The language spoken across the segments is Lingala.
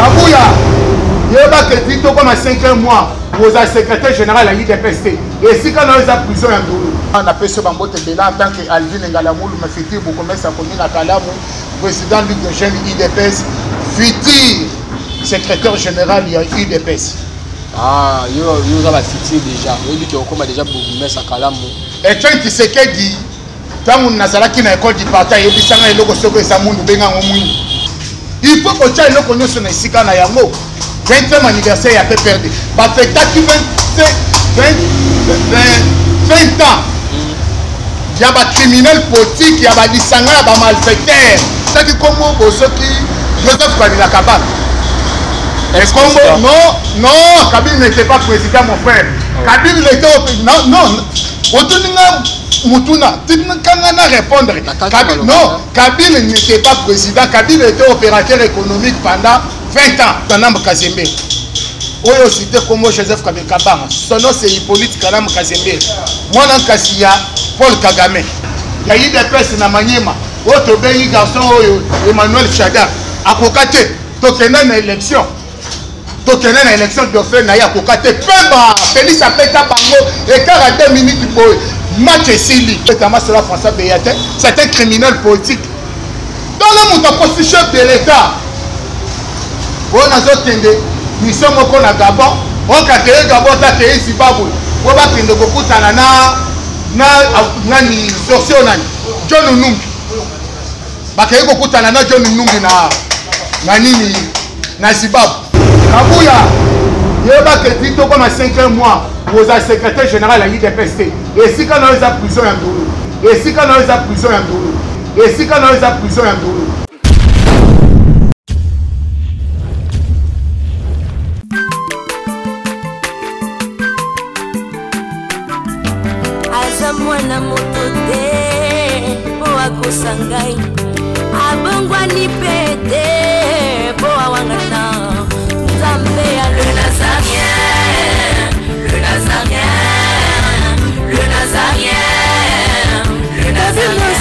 Kabuya yeba ke ti tokoma 5 mois oza secrétaire général ya udps te, esika na yo eza prison ya Ndulu. Napesi yo bambote ebele en tant que Alvine Ngalamulu, me futur bourgmestre ya commune ya Kalamu, président ligue de jeunes UDPS, futur secrétaire général ya UDPS. Ah, yo yo oza ba futur déjà, oyebi ke okoma déjà bourgmestre ya Kalamu. Etienne Tshisekedi, ntango nazalaki na école du parti, ayebisanga eloko soki eza mundu, benga yango mwindu. Il faut kotya eloko nyonso na esika na yango. 20e anniversaire ya PPRD, bafetaki 20 ans ya bacriminel politique, ya balisanga ya bamalfaiteur. Soki kombo bosoki Joseph Kabila Kabanga, Kombo, non, non, Kabila n'était pas président, mon frère. Oh. Kabila était non, non, otuninga mutuna tinkanga na répondre. Kabila, non, Kabila n'était pas président. Kabila était opérateur économique pendant 20 ans. Kanambe Kazembe oyo cité kombo Joseph Kabila Kabanga, son nom c'est Hippolyte Kanambe Kazembe, mwana nkasi ya Paul Kagame ya UDPS na Manyema, oyo tobengi garçon oyo Emmanuel Chada akoka te. Tokende na élection, tokende na élection, dauphin na ye akoka te. Pemba Félix apeta bango écart ya 2 minutes boye, match esili. Etama cela François Beya te, c'est un criminel politique. Tala moto akosi chef de l'État oyo nazokende mission moko na Gabon, oyo kakeye Gabon ta akeye Zimbabwe po bakende kokutana na nani, sorcier nani, John Numbi. Bakei kokutana na John Numbi na nini, na Zimbabwe. Kabuya yeba ke ti tokoma 5 mois oza secrétaire général ya UDPS te, esika na yo eza prison ya Ndulu, esika na yo eza prison ya Ndulu, esika na yo eza prison ya Ndulu. Aza mwana moto te mpo akosa ngai, abongwani mpe te mpo awangana Nzambe ya le Nazarien, le Nazarien, le Nazarien, le Nazarien.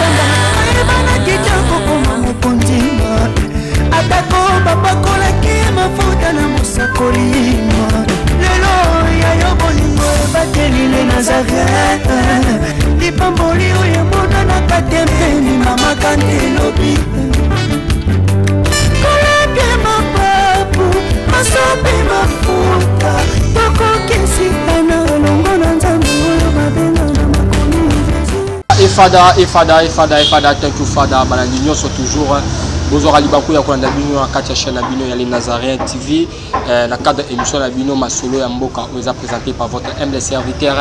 Ayebanaki te kokoma mokonzi, atako bapakolaki mafuta na mosakoli. Lelo ya yo bolingo ebateli le Nazaret, lipamboli oyo emonanaka te mpeni mama kante elobi kolapie mapapu masope mafuta tokokesitana elongo na Nzambe oyo babenga na makomi Jésus. Efada, efada, efada, efada, thank you Fada. Balandi nyonso, toujours bozwaka libaku ya kolanda bino na kati ya chaîne na bino ya Les Nazaréens TV, na cadre émission na bino Masolo ya Mboka, oyo eza présenté par votre humble serviteur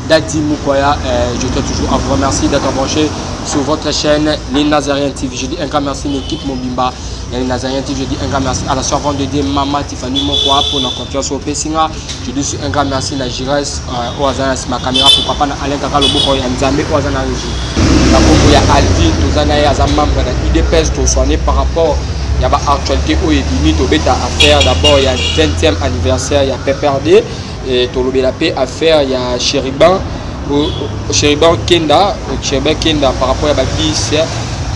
Dadi Mukwaya. Je tiens toujours à vous remercier d'être branché sur votre chaîne Les Nazaréens TV. Je dis un grand merci à l'équipe mobimba ya Les Nazaréens TV. Je dis un grand merci à la servante de Dieu Mama Tiffany Mokwa pour la confiance au Pessinga. Je dis un grand merci na Gires oyo aza na nsima caméra, pourquoi pas na Alain Kaka Loboko ya Nzambe oyo aza na régie. Na kombo ya Alvin, toza na ye, aza membre na UDPS. Tosoigné par rapport ya baactualité oyo ebimi. Tobeta affaire d'abord ya 20e anniversaire ya PPRD et tolobela mpe affaire ya Chériban, Chériban Kenda, Chériban Kenda, par rapport ya babis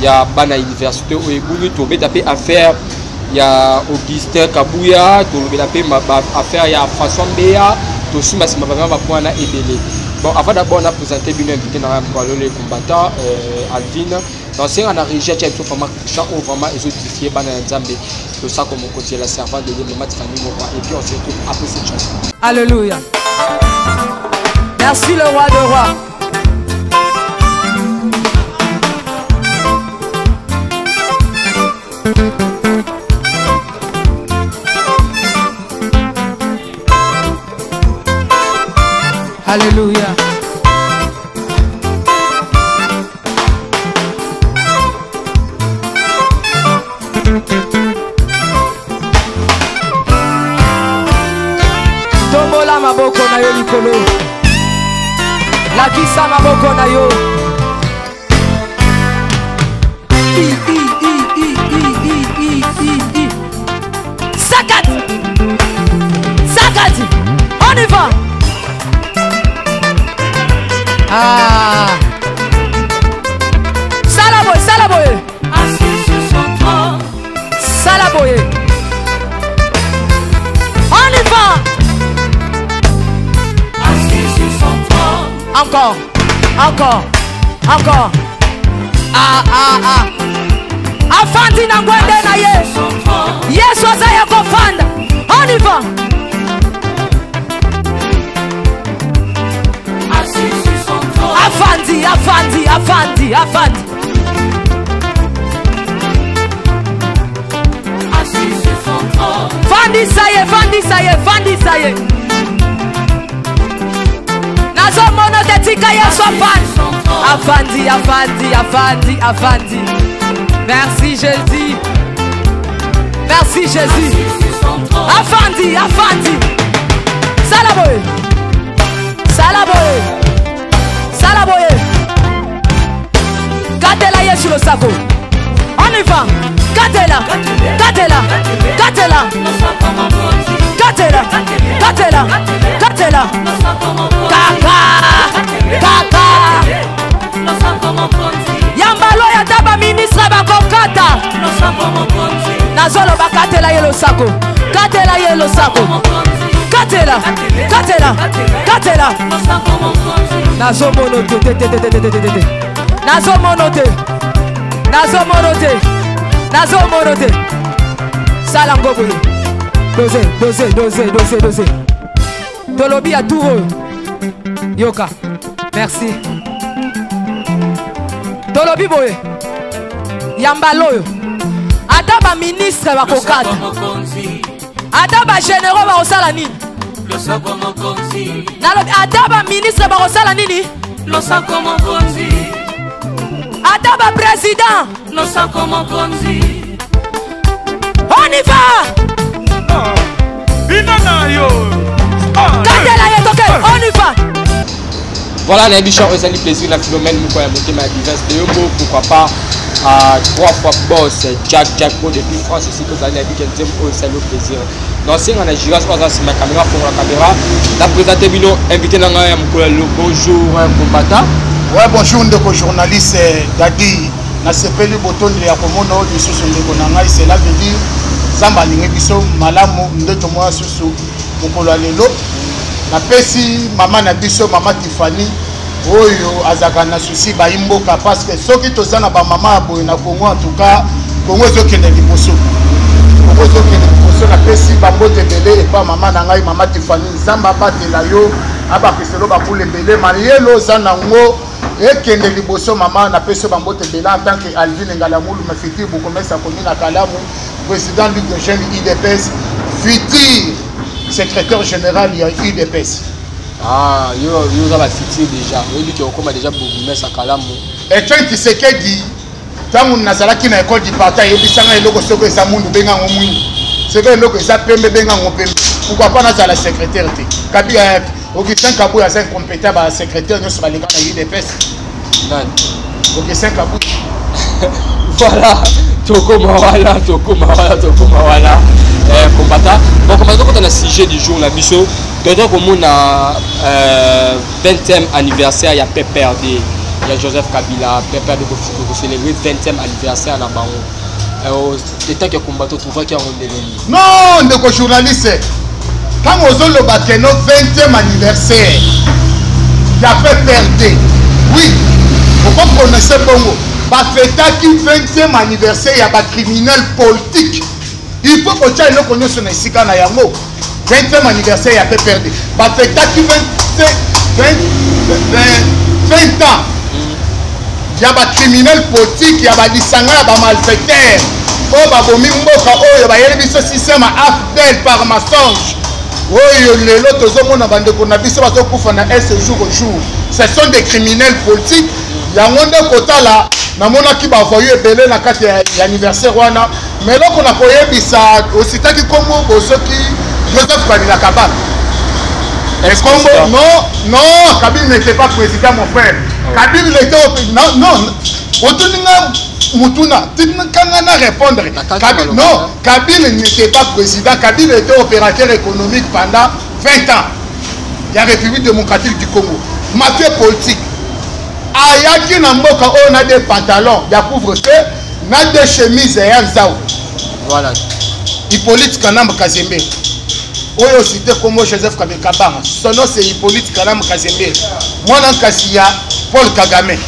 ya bana université oyo ebungi. Tobeta mpe affaire ya Augustin Kabuya, tolobela mpe affaire ya François Mbeya. Tosimba nsima vraiment bapoint na ebele. Bon, avant d'abord na présenter bino invité na ngai, le combattant Alvin, nasenga na régie atia biso vraiment chant oyo vraiment ezoédifie bana ya Nzambe. Losako mokonzi ya la servante de Dieu Mama Tiffany Mokwa, et puis on se retrouve après cette chanson. Alléluia. Merci le roi de rois. Alléluia. Tombola maboko na yo likolo. Lakisa maboko na yo. I, I, I, I, I, I, I, I, I. Sakati. Sakati. On y va. Ah. Sala boye, sala boye. Assis sur son trône. Sala boye. Encore, encore, encore. Ah, ah, ah. Afandi na ngwende na ye. Yesu aza ya kofanda. On y va. Afandi, afandi, afandi, afandi. Fandisa ye, fandisa ye, fandisa ye. Nazomona te, tika Yesu afandi. Afandi, afandi, afandi, afandi. Merci Jésus. Merci Jésus. Afandi, afandi. Sala boye. Sala boye. Sala boye. Katela Yesu losako. On y va. Katela. Katela. Katela. Katela. Katela. Katela. Kaka. Kaka. Yambalo ya taba ministre bakokata. Nazoloba katela ye losako. Katela ye losako. Katela. Katela. Katela. Nazomono te te te te te te te te. Nazomono te. Nazomono te. Nazomono te. Sala ngo boye. Dose, dose, dose, dose, dose. Tolobi ya tour oyo. Yoka. Merci. Tolobi boye. Yambalo oyo. Ata ba ministre bakokata. Ata ba généraux bakosala nini? Nalobi ata ba ministre bakosala nini? Ata ba président. On y va. Katela ye toke, on y va. Voilà, nayebi chant ezali plaisir na Philomène moko ya motema ya Divins de Yombo, pourquoi pas à trois fois boss Jack Jack Bo depuis France ici que ozali, nayebi ke nzembo oyo esali yo plaisir. Naosenga na Giras oyo aza nsima ya caméra, fongola caméra na présente bino invité na ngai ya mokolo ya lelo. Bonjour combattant. Ouais, bonjour ndeko journaliste Dadi. Nasepeli botondi ya komona oyo lisusu ndeko na ngai. Cela veut dire Nzambe alingi biso malamu nde tomoya susu mokolo ya lelo. Napesi mama na biso, mama Tiffany, oyo azalaka na souci bayi mboka, parce que soki toza na bamama ya boye na Congo, en tout cas Congo ezokende liboso, Congo ezokende liboso. Napesi bambote ebele epa mama na ngai, mama Tiffany. Nzambe abatela yo, abakiselo bakula ebele, mayelo oza nango ekende liboso. Mama, napesi yo bambote ebele en tant que Alvine Ngalamulu, ma futur bourgmestre ya commune ya Kalamu, président ligue de jeunes UDPS, futur secrétaire général ya UDPS. Ah, yo yo oza ba futur déjà, oyebi ke okoma déjà bourgmestre ya Kalamu. Etienne Tshisekedi, ntango nazalaki na école du parti, ayebisanga eloko soki eza mwindu, benga yango mwindu, soki eloko eza pembe, benga yango pembe. Pourquoi pas nazala secrétaire te? Kabi Augustin Kabuya aza incompétent, ba secrétaire nyonso baleka na UDPS. Nani? Augustin Kabuya. Voilà, tokoma wana, tokoma wana, tokoma wana. Combattant, bon, combattant, tokota na sujet du jour na biso. Toza komona 20e anniversaire ya PPRD ya Joseph Kabila. PPRD kocélébrer 20e anniversaire na bango. État que combattant, trouvaki yango ndenge nini? Non, ndeko journaliste, ntango ozoloba keno 20e anniversaire ya PPRD, oui, okoprononce bongo, bafetaki 20e anniversaire ya bacriminel politique. Il faut kotia eloko nyonso na esika na yango. 20e anniversaire ya PPRD, bafetaki 20 ans ya bacriminel politique, ya balisanga ya bamalfaiteur oyo babomi mboka, oyo bayeli biso système ya AFDL par mensonge, oyo lelo tozomona bandeko na biso bazokufa na est jour au jour. Ce sont des criminels politiques. Yango nde kotala namonaki bavoyu ebele na kati ya anniversaire wana. Mais eloko na koyebisa, ositaki kombo bosoki Joseph Kabila Kabila. Est-ce non, non, Kabila n'était pas président, mon frère. Oh. Kabila était non, non. Otuninga mutuna, tinga na répondre. Kabila, non, Kabila n'était pas président. Kabila était opérateur économique pendant 20 ans. La République démocratique du Congo. Mafia politique. Ayaki na mboka oyo na des pantalons ya couvre-feu, na des chemises ya nzau. Voilà. Hippolyte Kanambe Kazembe. Oyo cité kombo Joseph Kabila Kabanga, son nom c'est Hippolyte Kanam Kazembere, mwana nkasi ya Paul Kagame,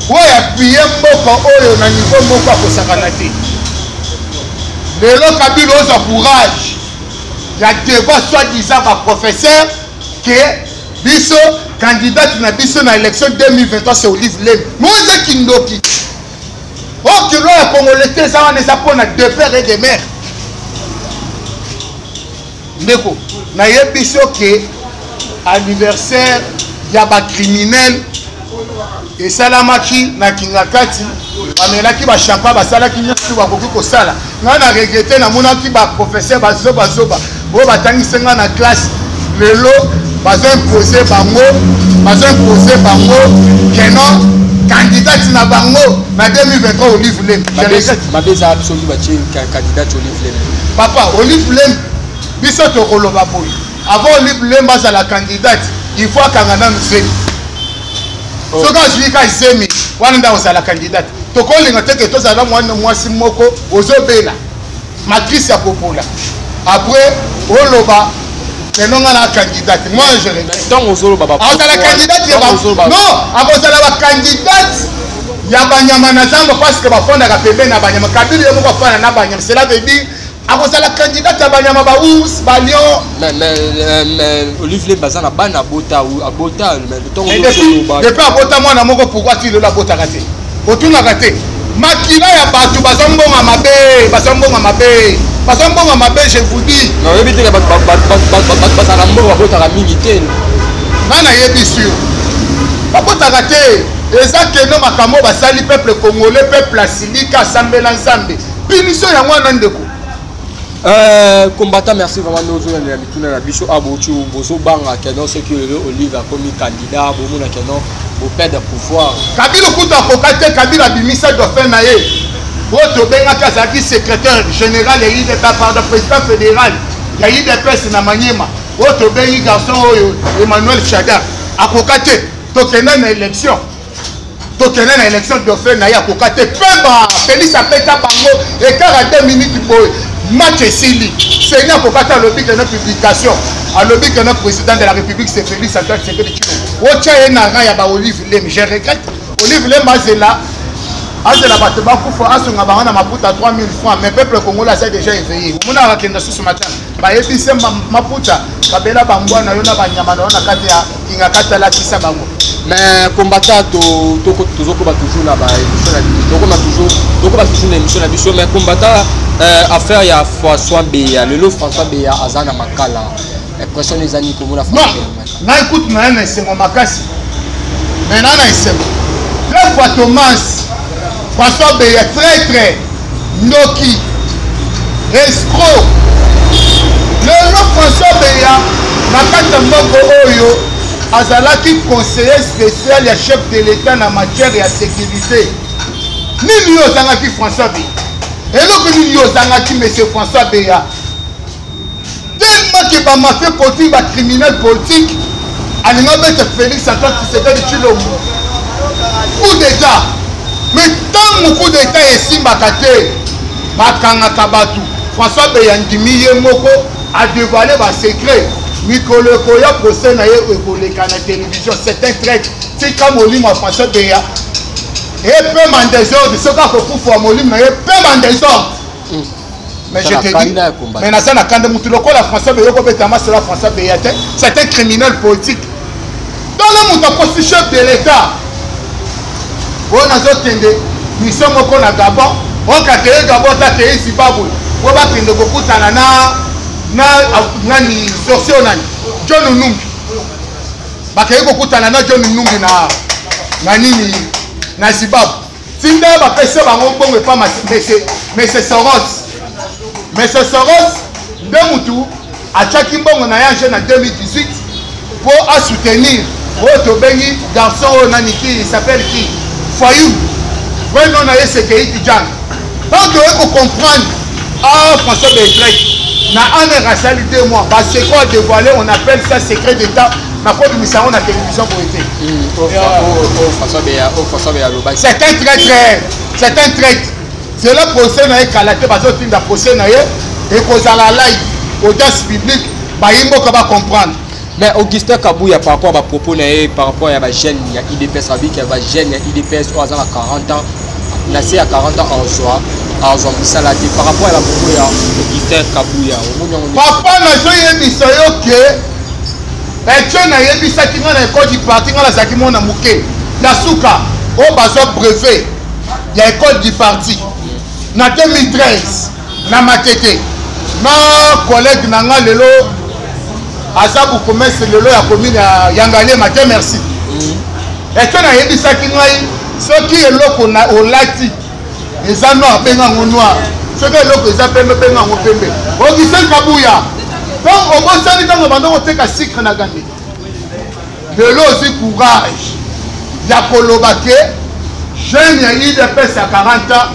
oyo appuye mboka oyo na niveau moko akosakana te. Lelo Kabila ozwa courage ya débat soi-disant ba professeur ke biso candidate na biso na élection 2023 c'est Olive Lembe. Moi eza kindoki. Oyo kilo ya congolais te, eza wana, eza mpona de père et de mère. Ndeko, nayebi so ke anniversaire ya bacriminel esalamaki na Kingakati, bamelaki bachampagne, basalaki nyonso bakoki kosala. Ngai na regrete, namonaki baprofesseur bazobazoba oyo batangisi ngai na classe, lelo bazoimpose bango, bazoimpose bango keno candidate na bango na 2023 Olive Lembe. Mabe eza soki batie candidate Olive Lembe. Papa, Olive Lembe, biso tokoloba boye: avant Olive Lembe azala candidate, il faut akanga nanu zemi. Soki azwi ka zemi wana nde akozala candidate. Tokolinga te ke tozala mwana mwasi moko ozobela matrice ya kopola, après oloba lelo nga na candidate. Moi je regrette. Ntango ozoloba akozala candidate ya non, akozala bacandidate ya banyama na zamba, parce que bafandaka pembeni na banyama. Kabila ye moko afanda na banyama, cela veut dire akozala candidate ya banyama, baours, balion. Mais Olive Lembe aza na bana, abota, abota, mais ntango depuis abota mwana moko, pourquoi ti lelo abotaka te? Otunaka te? Makila ya bato baza mbonga mabe, baza mbonga mabe, baza mbonga mabe, je vous dis. Oyebi te, bazala mbongo, babotaka mingi te. Nga nayebi sur babotaka te. Eza keno makambo basali peuple congolais, peuple asilika, asambela Nzambe, punition yango wana, ndeko. Combattant, merci vraiment. Nde mituna na biso abouti, bozobanga keno soki lelo Olive akomi candidat, bomona keno boperdre pouvoir. Kabila kuta akoka te. Kabila abimisa dauphin na ye oyo tobengaki, azalaki secrétaire général ya UDP, pardon, président fédéral ya UDPS na Manyema, oyo tobengi garçon oyo Emmanuel Shadary. Akoka te. Tokende na élection, tokende na élection, dauphin na ye akoka te. Pemba Félix apeta bango écart ya 2 minutes boye, match esili. Seni akoka te. Alobi kene publication, alobi kene président de la République c'est Félix Antoine Tshisekedi Tshilombo. Otya ye na rang ya baolive Lembe, je regrette. Olive Lembe azela, azela bato bakufa, asunga bango na maputa 3000 francs. Mais peuple congolais aza déjà éveillé. Omonaka akenda susu matanga, bayebi se maputa kabela bambwa na yo na banyama na yo na kati ya Kinga kati, alakisa bango. Mais combattant, tozokoba toujours na baémission na biso, tokoma toujours, tokoba toujours na émission na biso. Mais combattant, affaire ya François Beya, lelo François Beya aza na Makala, impression eza nini komona? Non, ngai kutu na ye na esengo makasi, mais na esengo deux fois. Thomas François Beya, traître, ndoki, escroc. Lelo François Beya na kati ya mboka oyo azalaki conseiller spécial ya chef de l'État na matière ya sécurité. Nini yo ozangaki, François Beya? Eloko nini yo ozangaki, monsieur François Beya? Tellement ke bamafia politique, bacriminel politique, alinga abeta Félix Antoine Tshisekedi Tshilombo coup d'état. Mais ntango coup d'état esimbaka te, bakangaka bato. François Beya ndimi ye moko adévoile basecret. Mikolo ekoya, procès na ye ekoleka na télévision. C'est un traître. Tika molimo ya François Beya epema en désordre. Soki akokufa, molimo na ye epema en désordre. Mais je te dis, mais naza na kanda. Mutu lokola François Beya, okobeta masolo ya François Beya te. C'est un criminel politique. Tala moto akosi chef de l'État oyo. Nazokende mission moko na Gabon, okakeye Gabon, takei Zimbabwe po bakende kokutana na nani, sorcier nani, John Numbi. Bakei kokutana na John Numbi na nini, na Zimbabwe. Tinda bapesi bango mbongo epa monsieur Soros. Monsieur Soros nde mutu atiaki mbongo na ye ange na 2018 mpo asoutenir oyo tobengi garçon oyo nani, ki il s'appelle qui, Fayulu, vrai nom na ye Sekei Kijana. Tant que oye kocomprendre, ah, François Betrek na aner asali 2 mois, basecret adévoilé, on appelle ça secret d'état. Nakobimisa yango na télévision boye te. C'est un traître, c'est un traître. Zela procès na ye kala te, bazotinda procès na ye, ekozala live. Audience publique, bayi mboka ba comprendre. Mais Augustin Kabuya, par rapport à propos na ye, par rapport ya ba jeune ya UDPS, abiki ya ba jeune ya UDPS oyo aza na 40 ans, na se ya 40 ans azwa mosala te, par rapport ya ba propos ya Augustin Kabuya, omoni yango? Papa, nazoyebisa yo ke Etienne ayebisaki ngai na école du parti. Ngai nazalaki mwana moke ya suka oyo bazwa brevet ya école du parti na 2013 na Matete, na collègue na nga lelo aza bourgmestre lelo ya commune ya Yangalema te, merci. Etienne ayebisaki ngai, soki eloko na olati eza noir, benga yango noir. Soki eloko eza pembe, benga yango pembe. Augustin Kabuya, donc obosani ntango banda koteka sucre na Gambie? Lelo ozwi courage ya koloba ke jeune ya UDPS ya 40 ans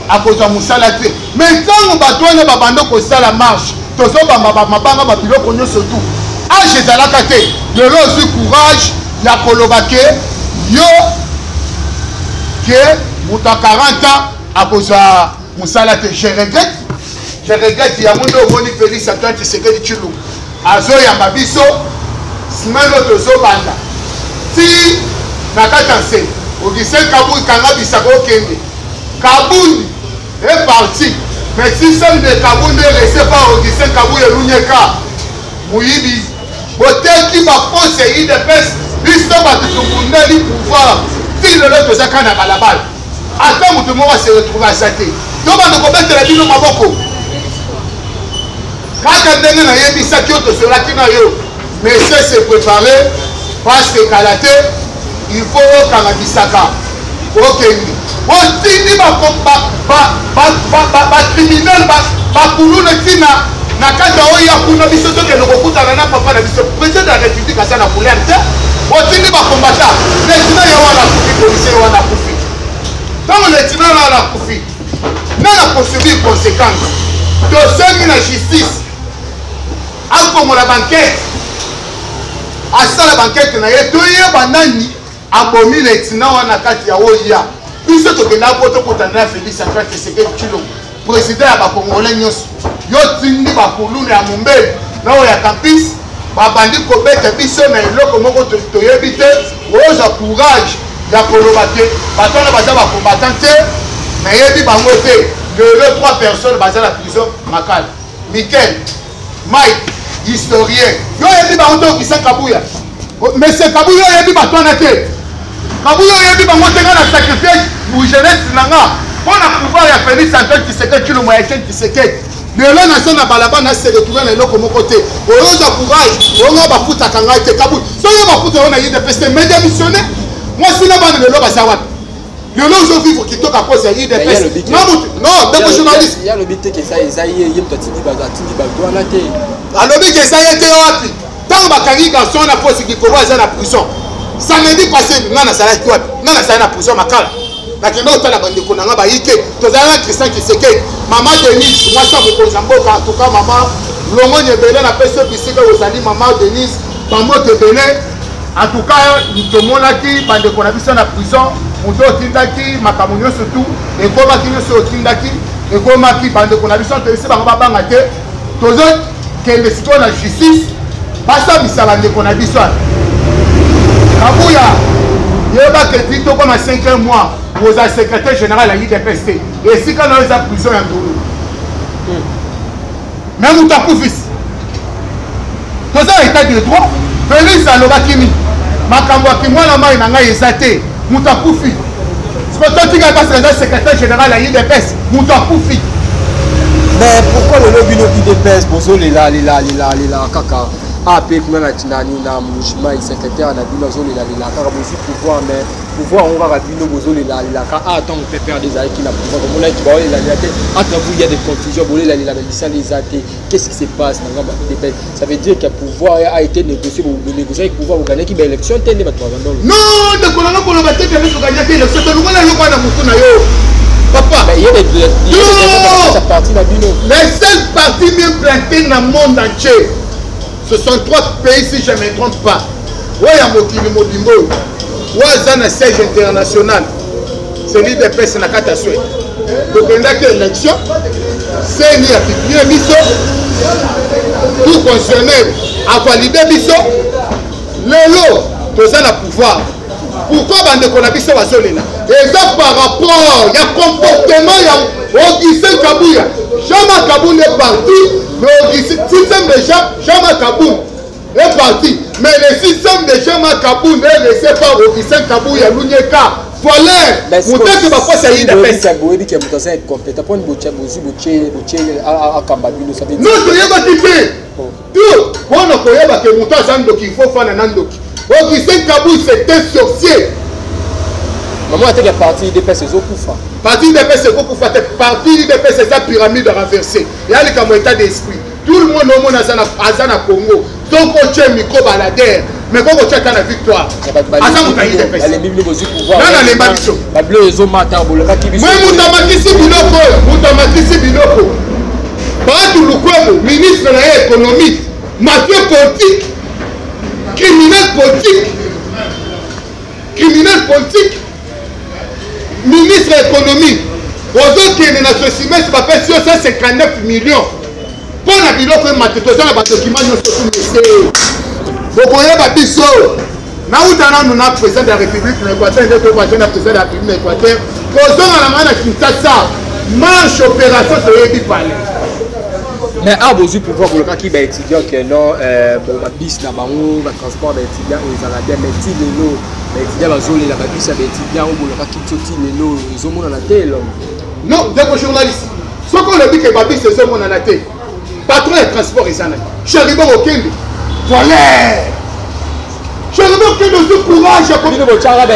akozwa mosala te. Mais ntango bato wana babanda kosala marche, tozobamba bamabanga, babiloko nyonso tu, age ezalaka te. Lelo ozwi courage ya koloba ke yo ke moto ya 40 ans akozwa mosala te. Je regrette, je regrette. Yango nde omoni Félix Antoine Tshisekedi Tshilombo azoyamba biso semaine oyo, tozobanda ti na kati ya nse. Augustin Kabuya, kanga bisaka, okende. Kabund est parti, mais si seul de Kabund est resté par Augustin Kabuya Lunyeka moyibi. Boteki baposte ya UDPS. Biso bato tobundeli pouvoir ti lelo, toza kaka na balabala, ata moto moko ase retrouve aza te. Tobanda kobetela bino maboko kaka ndenge nayebisaki yo, tosolaki na yo. Monsieur, se préparer, parce que kala te il faut okanga bisaka, okende. Otindi bacriminel, bakuluna ntina na kati ya oyo ya kuna. Biso tokende kokutana na papa na biso président de la République, aza na couleur te. Otindi bakombata, lieutenant ye wana akufi, policier wana akufi. Ntango lieutenant wana akufi, nani akosubir conséquence? Tosengi na justice akongola bankete, asala bankete na ye, toyeba nani abomi lieutenant wana kati ya oya. Biso tokendaka po tokutana na Félix Antoine Tshisekedi Tshilombo, président ya bakongolais nyonso. Yo tindi bakuluna ya Mombeli na oyo ya campus, babandi kobeta biso na eloko moko toyebi te. Ozwa courage ya koloba te bato wana baza bacombattant te, nayebi bango te. Lelo trois personnes baza na prison Makala, Mikel, Mike, historien. Yo oyebi bango te? Okisa Kabuya, monsieur Kabuya, oyebi bato wana te? Kabuya, oyebi bango te? Nga na sacrifie jeunesse na nga mpo na pouvoir ya Félix Antoine Tshisekedi Tshilombo, ya Etienne Tshisekedi. Lelo naza na balabala, na se retrouve na eloko moko te. Oyozwa courage onga bafutaka ngai te. Kabuya, soki bafuta yo na UDPS te, mais démissionne. Mwasi na bana lelo baza wapi? Lelo ozovivre kitoko à cause ya UDPS. Non, ndeko journaliste, ye alobi te ke eza ye, ye moto atindi bato, atindi bato wana te. Alobi ke eza ye te wapi? Ntango bakangi garçon wana posi likolo, aza na prison, samedi passé nga nazalaki wapi? Nga nazali na prison Makala, nakende kotala bandeko na nga bayike. Tozali na Christian Tshisekedi, mama Denise, mwasi ya mokonzi ya mboka. En tout cas, mama, longoni ebele napesi yo bisika ozali. Mama Denise, bambote ebele. En tout cas, tomonaki bandeko na biso na prison. Moto otindaki makambo nyonso tu ekomaki, nyonso otindaki ekomaki. Bandeko na biso, toyebisi bango babanga te. Tozokende sikoyo na justice, basambisa bandeko na biso wana. Kabuya, yebaka eti tokoma 5 mois oza secrétaire général ya UDPS te. Esika na yo eza prison ya Ndolo. Me moto akufisi, toza na état de droit. Félix alobaki nini? Makambo ya kimwana mai na ngai eza te. Moto akufi, siko totika kasi eza secrétaire général ya UDPS, moto akufi. Mais pourquoi lelo bino UDPS bozolela lela lela lela kaka ap kuna na nani, na Mbujimayi? Secrétaire na bino azolela lela kaka. Bozwi pouvoir, mais pouvoir yango kaka bino bozolela lelaka. A ntango PPRD ezalaki na pouvoir, omonaki baolelalela te. Entre vous, il y a des confusions, bolelalela, mais misala eza te. Qu'est-ce qui se passe na ngambo ya UDPS? Ça veut dire que pouvoir a été négocié, bonégociaki pouvoir, bogagnaki baélection te nde bato bazandolo? Non, ndeko nanga, koloba te ke toganyaki élection. Tolongola eloko wana motu na yo, papa. Parti na bino. Les seuls partis mieux plantés dans le monde entier, ce sont trois pays, si je ne me trompe pas, oyo ya mokili mobimba oyo, oyo aza na siège international, c'est l'UDPS na kati ya Suède. Tokendaki élection, CENI apublie biso. Cour constitutionnelle avalide biso. Lelo toza na pouvoir. Pourquoi bandeko na biso bazolela? Eza par rapport ya comportement ya Augustin Kabuya. Jean-Marc Kabund est parti, mais Augustin, système de Jean-Marc Kabund est parti. Mais le système de Jean-Marc Kabund est resté par Augustin Kabuya, Lunyeka, voleur, moteke bakosa ye udps. Boyebi ke moto aza incompétent mponi botya bozwi botye botye akamba bino. Non, toyebaki te tout mpona koyeba ke moto aza ndoki, il faut fana na ndoki. Augustin Kabuya, c'est un sorcier. Mama, ateke parti UDPS ezokufa. Parti UDPS ekokufa te. Parti UDPS eza pyramide renversée ya likambo état d'esprit. Tout le monde omona aza na Congo. Soki otie micro baladeur, mais koko otie ata na victoire, aza moto ya UDPS. Balembi bino, bozwi pouvoir. Nani alemba biso? Babilo ezomata, bolobaki biso. Me moto amatisi biloko oyo, moto amatisi biloko, Batu Lukwebo, ministre na ye économique, mafia politique, criminel politique, criminel politique, ministre ya économie. Ozokende na Sosimes, bapesi yo 159 millions mpo na biloko emate. Toza na badocument nyonso tumese, bokoyeba biso. Nauta nanu na président de la République na Équateur, nde tovoyage na président de la République na Équateur, kozonga na ngai na Kinshasa, marche, opération, toyebi pale. Mais awa bozwi pouvoir, bolobaki baétudiant ke non, bon, babus na bango, batransport baétudiant oyo ezala bien. Mais ti lelo baétudiant bazolela. Babus ya baétudiant oyo bolobaki biso, ti lelo ezomonana te, elongo. Non, ndeko journaliste, soki olobi ke babus ezomonana te, patron ya transport eza nani? Chérubin Okende, voleur. Chérubin Okende ozwi courage. Bino botyaka.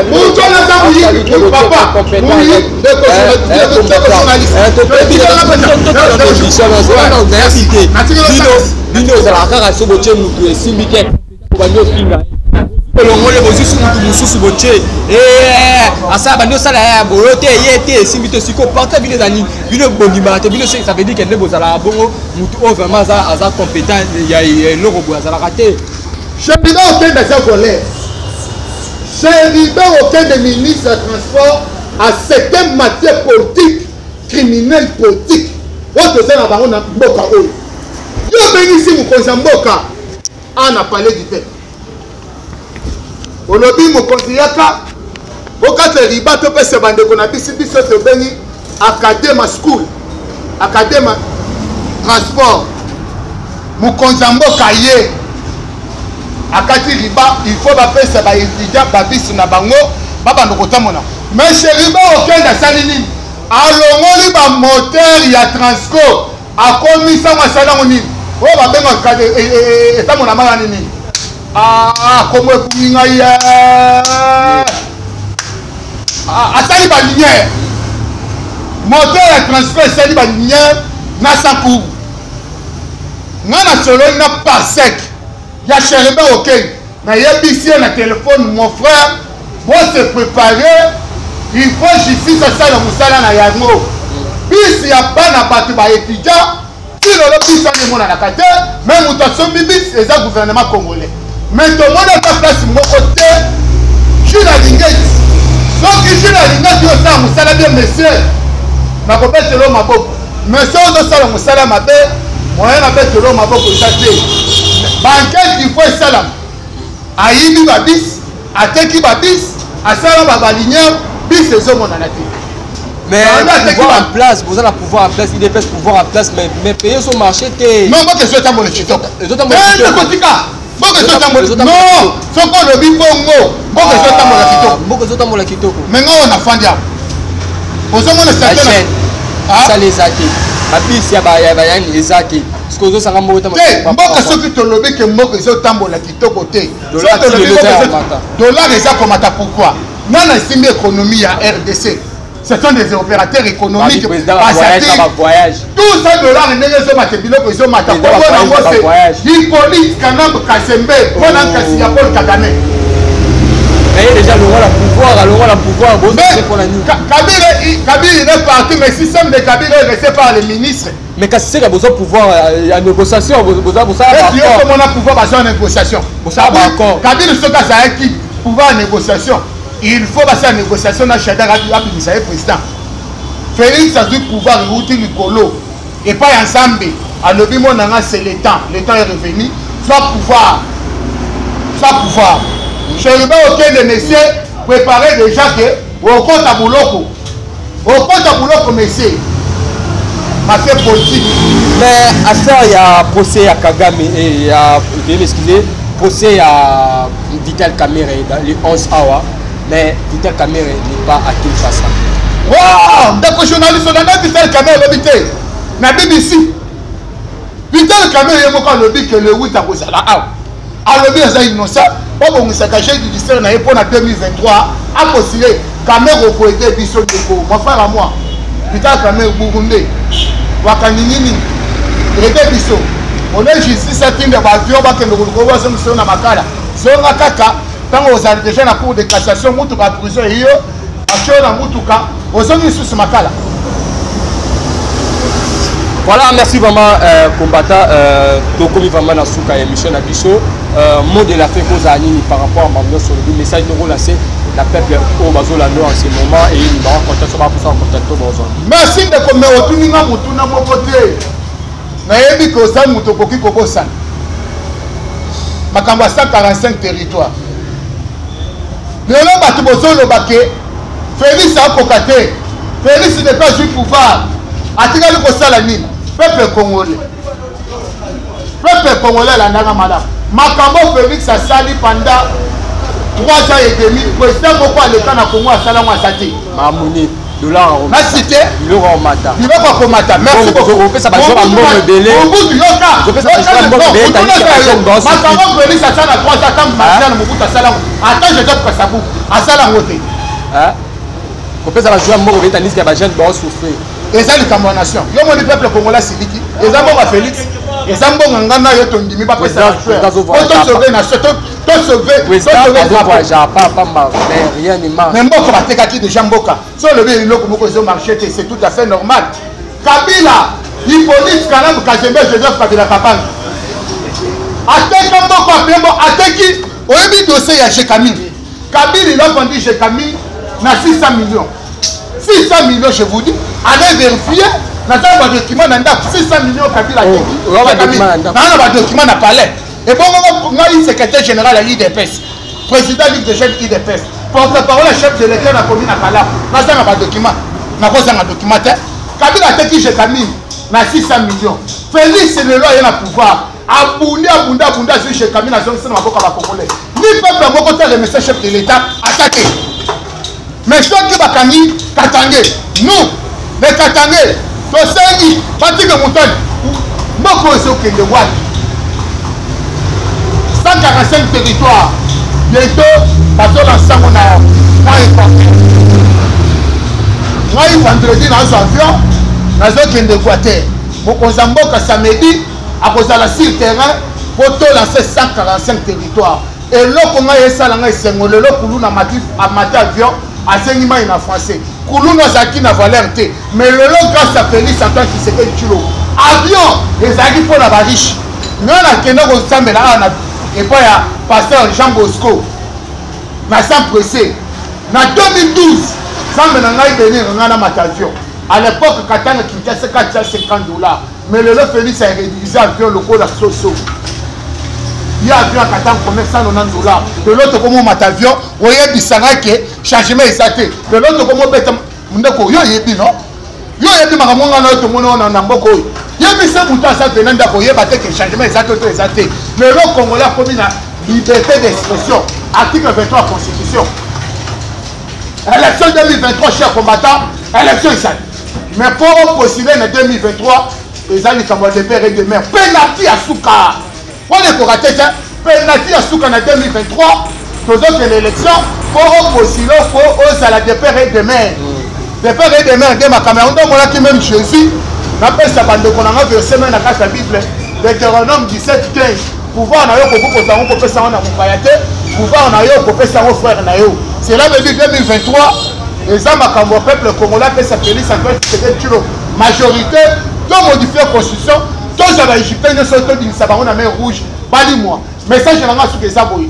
Moto wana aza moyibi, papa moyibi. Ndeko journaliste, bino ozalaka kaka so botie mutu esimbi te, bandi ofinga. Olongole, bozwi su mutu mosusu, botie asala, bandi osala ya boyo te, ye te, esimbi te. Sikoyo parti bino eza nini? Bino bondimaka te. Bino, ça veut dire ke nde bozalaka bongo, mutu oyo vraiment aza compétent ya eloko boye azalaka te. Chérubin Okende aza voleur. Chérubin Okende, ministre ya transport, a certaine matière politique, criminel politique oyo toza na bango na mboka oyo. Yo obengisi mokonzi ya mboka a na palais du peuple, olobi: "Mokonzi, yaka okata riba, topesa bandeko na biso." Biso tobengi Academa School, Academa Transport. Mokonzi ya mboka ye akati riba, il faut bapesa baétudiant babus na bango, babanda kotambola. Mais Chérubin Okende asali nini? Alongoli bamoteur ya Transco, akomisango, asali yango nini oyo babengaka etambola maka nini? Kombo ekungi ngai. Asali balumière, moteur ya Transco esali balumière na Sankuru. Nga nasololi na parsec ya Chérubin Okende, nayebisi ye na telefone: "Mon frère, bose préparer, il faut justice asala mosala na yango. Bus ya bana bato baétudiant, ti lelo bus wana emonanaka te. Mais moto asombi bus eza gouvernement congolais, mais tomoni ata place moko te." Jules Alingeti, soki Jules Alingeti osala mosala bien, monsieur, nakobetela maboko. Mais soki ozosala mosala mabe, moyen nabetela maboko eza te. Baenquête il faut esalama. Ayibi babus, ateki babus, asala balumière, bus ezomonana te. Mais pouvoir en place, boza na pouvoir en place, UDPS pouvoir en place, mais pays ezomarché te. Non, mboka ezotambola kitoko. Kotika mboka ezotambola, non, soki olobi bongo, mboka ezotambola kitoko. Mboka ezotambola kitoko. Mais nga oyo nafandi awa, ozomona. Sala eza te, babus ya bayani eza te. Soki ozosanga mboka te, mboka, soki tolobi ke mboka ezotambola kitoko te, dollar eza komata. Pourquoi? Nana esimbi économie ya RDC? Ce sont des opérateurs économiques. Tout ça, dollar ndenge ezomata, biloko ezomata, kombo nango c'est Hippolyte Kanambe Kazembe, mpona nkasi ya Paul Kagame. Mais déjà longola pouvoir, alongola pouvoir. Kabila, Kabila il est parti, mais système de Kabila est resté par les ministres. Mais kasi seka bozwa pouvoir ya négociation, boza bosala. Komona pouvoir bazwa négociation? Bosala baaccord. Kabila soki azalaki pouvoir ya négociation, il faut basala négociation na Shadary, abimisa ye président. Félix azwi pouvoir euti likolo epai ya Nzambe. Alobi mona nga, c'est le temps, le temps est revenu. Zwa pouvoir, zwa pouvoir. Chérubin Okende, monsieur, préparez déjà que okota boloko, okota boloko, monsieur, mafia politique. Mais affaire ya procès ya Kagame et ya, veuillez m'excuser, procès ya Vital Kamerhe dans le 11 awa, mais Vital Kamerhe n'est pas à Kinshasa. Wow, ndeko journaliste, olanda Vital Kamerhe alobi te na BBC. Vital Kamerhe ye moko alobi ke le 8 akozala awa. Alobi aza innocent, babongisa casier judiciaire na ye mpo na 2023 apostule. Kamerhe okoede biso ndeko, mon frère à moi, Vital Kamerhe burundais wakaninini ede biso. Ole justice atinda baavion bakende koluka bazongisa yo na makala. Zonga kaka ntango ozali deja na cour de cassation, mutuka ya prison eyo atio na mutuka, ozongi lisusu makala. Voilà, merci vraiment combattant. Tokomi vraiment na suka ya émission na biso. Mot de la fin kozala nini par rapport à mamno sur le message nous relancer la peuple oyo bazolanda en ce moment et ni ba contact so ba posa contact to bozon. Merci ndeko, mais otuni nga motuna moko te. Nayebi ke oza moto okoki kobosana makambo ya 145 territoire. Lelo bato bozoloba ke Félix akoka te, Félix n'est pas azwi pouvoir, atikali kosala nini? Peuple congolais, peuple congolais alandaka malamu makambo Félix asali pendant 3 ans et demi. Président moko aleka na Congo asala yango aza te. Mamuni dollar na cité biloko akomata, biloko akomata. Merci beaucoup. Opesa bazo ba mbongo ebele. Mobutu, yoka makambo Félix asala na 3 ans, ata Martial Mobutu asala yango, ata Joseph Kasavubu asala yango te. Kopesa bajoueur ya mbongo ebele tandis que bajeune baosouffrir. Eza likambo ya nation. Yo moni peuple congolais asiliki. Eza mbongo ya Félix, eza mbongo nga na yo tondimi bapesa po tosauve nation, tosauve. Pamba, mais rien ne marche. Mais mboka batekaki déjà mboka. So olobi eloko moko ezomarche te, c'est tout à fait normal. Kabila Hippolyte Kalamu Kazembe Joseph Kabila Kabange ateka mboka pembo, ateki. Oyebi dossier ya Gécamines? Kabila, il a vendu Gécamines na 600 millions, 600 millions, je vous dis, allez vérifier. Naza na badocument na ndako. 600 millions Kabila ateki, naa na badocument na palais. Ebongo ngai secrétaire général ya UDPS, président ligue de jeunes UDPS, porte-parole ya chef de l'État, nakomi na kalamu, nazanga badocument? Nakozanga document te. Kabila ateki Gécamines na 600 millions. Félix lelo aye na pouvoir, abundi, abundi, abundi, azwi Gécamines, azongisi na maboko ya bacongolais. Ni peuple moko te remercie chef de l'État, ata te. Mais soki bakangi Katange, nous les Katange tosengi batika motani. Mboka oyo ezokende wapi? 145 territoire, bientôt bazolansa ngo na Équateur. Ngai vendredi nazwa avion, nazokende Équateur. Mokonzi ya mboka samedi akozala sur terrain po tolanse 145 territoire. Eloko ngai esala ngai esengo lelo, kuluna amati, amati avion, asengi mai na français. Kuluna azalaki na valeur te, mais lelo grâce à Félix Antoine Tshisekedi Tshilombo, avion ezalaki mpo na bariche. Ngai nakende kosambela awa na epai ya pasteur Jean Bosco na Sans Pressé na 2012. Nzambe na ngai bénir ngai na mata avion. À l'époque Katanga Kinshasa 450 dollars, mais lelo Félix a réduisé avion lokola soso. Ye avion ya Katanga combien? 190 dollars. Lelo tokomomata avion, oyebisanga ke changement eza te. Lelo tokomobeta ndeko, yo oyebi no, yo oyebi makambo nga na yo tomoni wana na mboka oyo. Yebisa moto aza pena ndako oyeba te ke changement eza te to eza te. Lelo congolais akomi na liberté d'expression, article 23 ya constitution. Élection 2023, cher combattant, élection ezali, mais mpo opostule na 2023 eza likambo ya de père et de mère. Penalty ya suka wana ekoka te te. Penalty ya suka na 2023, tozokende élection, mpo opostule mpo ozala de père et de mère, de père et de mère nde makambo yango nde omonaki. Même Jésus, napesa bandeko na nga verset me na kati ya Bible, Deutéronome 17 15: pouvoir na yo koki kozwa yango, kopesa yango na mopaya te. Pouvoir na yo kopesa yango frère na yo. Cela veut dire 2023 eza makambo ya peuple congolais apesa Félix Antoine Tshisekedi Tshilombo majorité, to modifier constitution, tozwa baégyptien nyonso, tobimisa bango na mer Rouge, balimwa. Message na nga soki eza boye: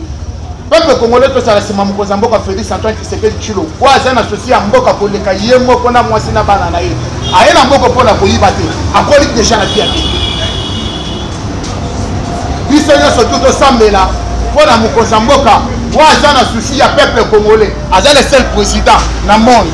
peuple congolais, tozala nsima mokonzi ya mboka Félix Antoine Tshisekedi Tshilombo, oyo aza na souci ya mboka koleka ye moko na mwasi na bana na ye. Aye na mboka mpona koyiba te, akoli déjà na vie ya te. Nyonso tu tosambela mpo na mokonzi ya mboka oyo aza na souci ya peuple congolais. Aza le seul président na monde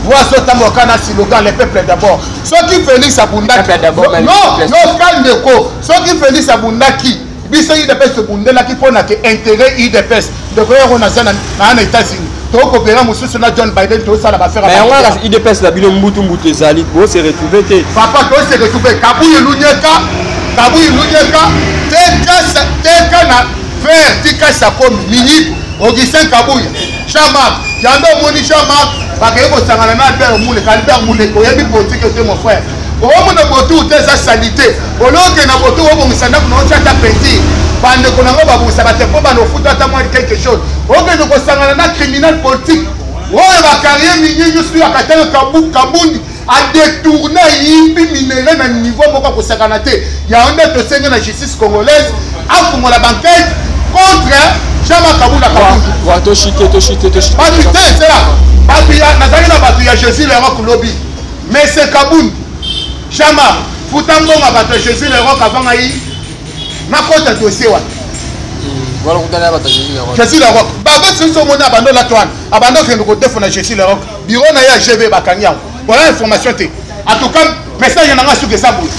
oyo azotambola kaka na slogan "Le peuple d'abord". Soki Félix abundaki, non, yoka ndeko, soki Félix abundaki, biso UDPS tobundelaki mpo na ke intérêt UDPS. Ndeko yango naza na na États-Unis, tokopera mosusu na John Biden, tosala baaffaire. Mais yango wana UDPS na bino mbutu mbutu ezali, bose retrouve te. Papa, tose retrouve. Kabuyi Lunyeka, Kabuyi Lunyeka, teka teka na frère, tika sakomi miyibi. Augustin Kabuya, Jean-Marc yando, omoni Jean-Marc bakei kosangana na Albert Muleka. Albert Muleka, oyebi politique te, mon frère. Omona botour te, eza saleté. Oloke na botour, obongisa ndako na otya ata peinture, bandeko nango babongisaka te mpo bana ofuta ata mwa quelque chose. Okende kosangana na criminel politique oyo bacarrière minier nyonso ya Katanga. Kabundi adétourne, ayimbi minerai na niveau moko akosakana te. Yango nde tosenge na justice congolaise afungola baenquête contre Jean-Marc Kabunda Kabundu. Toshite, toshite, toshite. Bato te, zela, bato ya nazali na bato ya Jésus le Roc lobi. Mais c'est Kabundu, Jean-Marc, futa mbongo ya bato ya Jésus le Roc avant ngai nakota dossier wana. Voilà, kutana bato ya Jésus le Roc. Jésus le Roc, bavesi nyonso omoni abando olata wana, abando okende kodefa na Jésus le Roc, bureau na ye ya GV bakangi yango. Voilà, information te. En tout cas, message na nga soki eza boye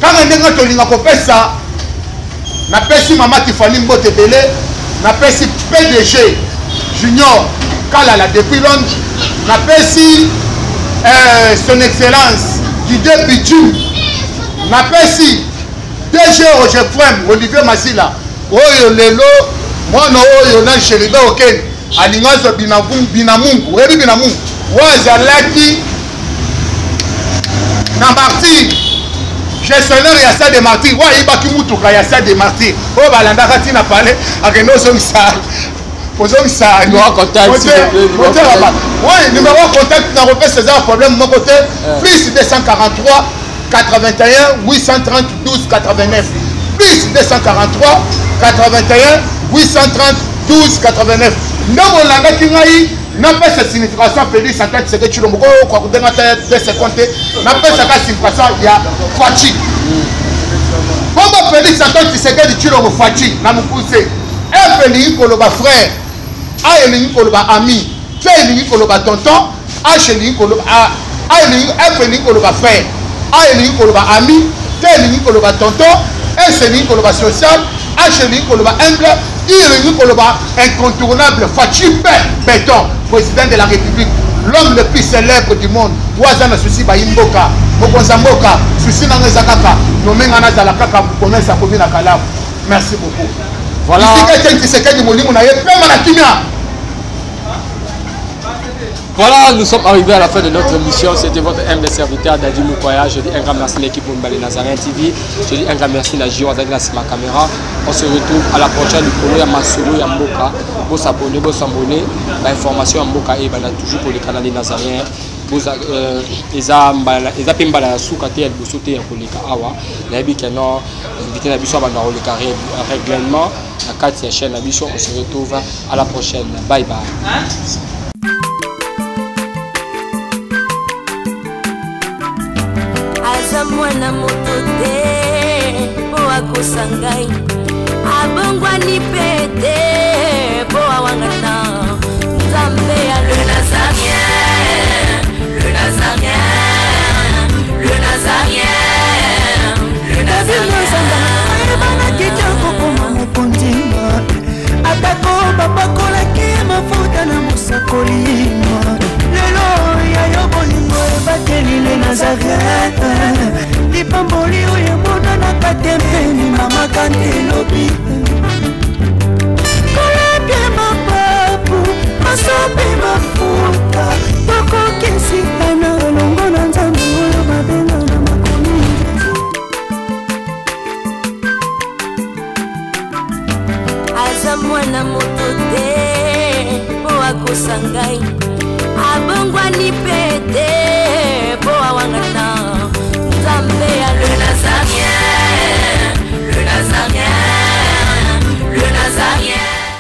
kaka ndenge tolinga kopesa, napesi mama Tifani mbote ebele, napesi PDG Junior Kalala depuis Londres, napesi son excellence Didier Bidjou, napesi DG Roger Frem Olivier Masila oyo lelo mwana oyo na Chérubin Okende alingi azwa Binamungu. Oyebi Binamungu oyo azalaki na Martyr, gestionnaire ya stade de Martyr, oyo ayibaki mutuka ya stade de Martyr oyo balandaka ntina pale, akende ozongisa kozongisa. Oui, numéro ya contact nakopesa, eza problème moko te: plus 243 81 830 12 89, plus 243 81 830 12 89. Nde bolandaki ngai napesa signification Félix Antoine Tshisekedi Tshilombo. Koyoka kobenga ta 2 seconde te, napesaka signification ya Fatshi. Kombo Félix Antoine Tshisekedi Tshilombo, Fatshi na mokuse, F elingi koloba frère, A elingi koloba ami, T elingi koloba tonton, H elingi koloba A, A elingi, F elingi koloba frère, A elingi koloba ami, T elingi koloba tonton, S elingi koloba social, H elingi koloba humble, I elingi koloba incontournable. Fatshi béton, président de la République, l'homme le plus célèbre du monde, oyo aza na souci bayi mboka. Mokonzi ya mboka, souci nanga eza kaka nome nga nazala kaka promesse akomi na kalamu. Merci beaucoup. Voilà. Esika Etienne Tshisekedi, molimo na ye pema na kimia. Voilà, nous sommes arrivés à la fin de notre émission. C'était votre humble serviteur Dadi Moukoya. Je dis un grand merci à l'équipe Mbale Nazareth TV. Je dis un grand merci à Gio avec la caméra. On se retrouve à la prochaine du Polo ya Masolo ya Mboka. Vous s'abonner, vous s'abonner. L'information ya Mboka et ben, toujours pour le canal des Nazaréens. Eza mpe mbala ya suka te, ya liboso te ya koleka awa. Nayebi ke non, invité na biso abanda koleka règlement na kati ya chaîne na biso. On se retrouve à la prochaine, bye bye. Aza mwana moto te mpo akosa ngai, abongwani mpe te mpo awangana Nzambe ya le Nazarien, le Nazarien, le Nazarien, le Nazarien. Ayebanaki te kokoma mokonzi, atako bapakolaki mafuta na mosakoli. Lelo ya yo bolingo ebateli le Nazaret, lipamboli oyo emonanaka te mpeni mama kante elobi kolapie mapapu masopi mafuta tokokisika na elongo na Nzambe oyo babenga na makomi. Aza mwana moto te mpo akosa ngai, abongwani mpe te mpo awangana Nzambe ya le